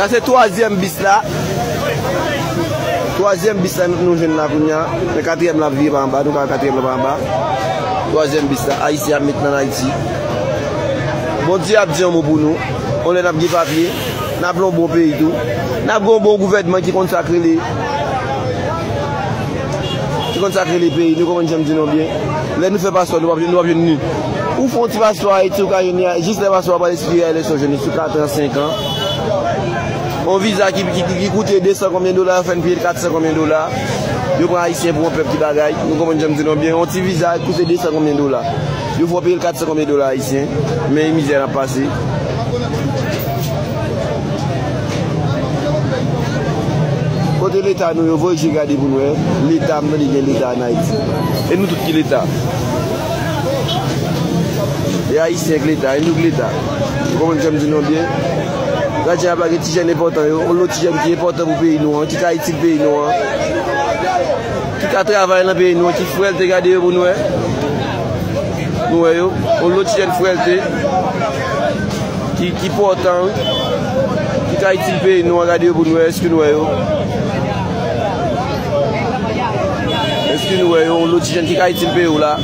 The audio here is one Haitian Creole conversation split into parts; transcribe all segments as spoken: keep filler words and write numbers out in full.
Sa se twazyèm bis la. Twazyèm bis la nou jwenn la kounye a. Men katriyèm la ap vire pa anba. Nou ka wè katriyèm la pa anba. Twazyèm bis la. Ayisyen ap met nan Ayiti. Bondye ap di yon mo pou nou. On lè n ap gen papye. N ap nan yon bon peyi tou. N ap gen yon bon gouvènman ki konn sa k rele. Ki konn sa k rele peyi. Nou konprann jan m di nou byen. Lè nou fè paspò, nou p ap, nou p ap jwenn ni. Ou fè yon ti paspò Ayiti, ou ka jwenn li. Jis lè paspò a pral ekspire a, lè sa w jwenn li sou kat an, senk an. Yon viza ki, ki, ki, ki koute de san konbyen dola, yo fè n peye l kat san konbyen dola. Yo pran Ayisyen pou yon pèp ki bagay. Nou konprann jan m di nou byen. Yon ti viza ki koute de san konbyen dola. Yo fè w peye l kat san konbyen dola ayisyen. Men mizè n ap pase. Kote Leta nou yo, voye je gade pou n wè. Leta, m tande gen Leta ann Ayiti. E nou tout ki Leta? E Ayisyen k Leta, e nou k Leta. Ou konprann jan m di nou byen? Gade jan y ap lage ti jèn enpòtan yo, yon lòt ti jèn ki enpòtan pou peyi nou an, ki ka itil peyi nou an, ki ka travay nan peyi nou an, ki frèlte, gade yo pou nou wè. Nou wè yo, yon lòt ti jèn frèlte, ki, ki pòtan, ki ka itil peyi nou an, gade yo pou nou wè, èske nou wè yo? Èske nou wè yo, yon lòt ti jèn ki ka itil peyi w la?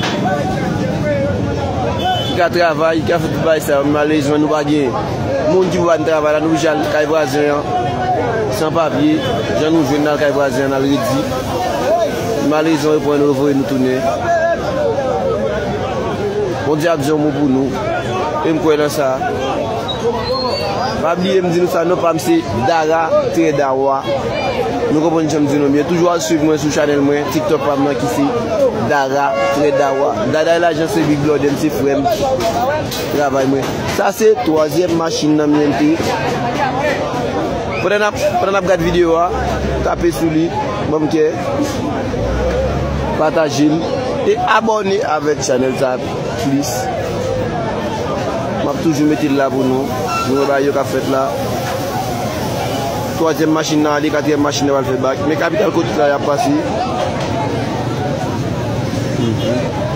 Ki ka travay, ki ka fè tout bagay sa yo, men malerezman nou pa gen moun ki pou ba n travay la, nou oblije al kay vwazen an, san papye, jan nou jwenn n al kay vwazen an, n al redi. Malerezman, yo pran nou, yo voye nou tounen. Bondye ap di yon mo pou nou. E m kwè nan sa. Pa bliye m di nou sa, non pa m se Dara Trè Dawa. Nou konprann jan m di nou byen. Toujou al swiv mwen sou chanèl mwen, TikTok pa m nan ki se Dara Trè Dawa. Dada e lajan se Big Brother m, se frè m. Travay mwen. Sa se twazyèm machin nan M N T. Pandan n ap, pandan n ap gad videyo a, tape sou li, ban m kè, pataje l, e abòne avèk chanèl sa a plis. M ap toujou mete l la pou nou. Nou wè bagay yo k ap fèt la. Twazyèm machin nan ale, katriyèm machin nan pral fè bak. Men kapital kote la y ap pase. Mhm.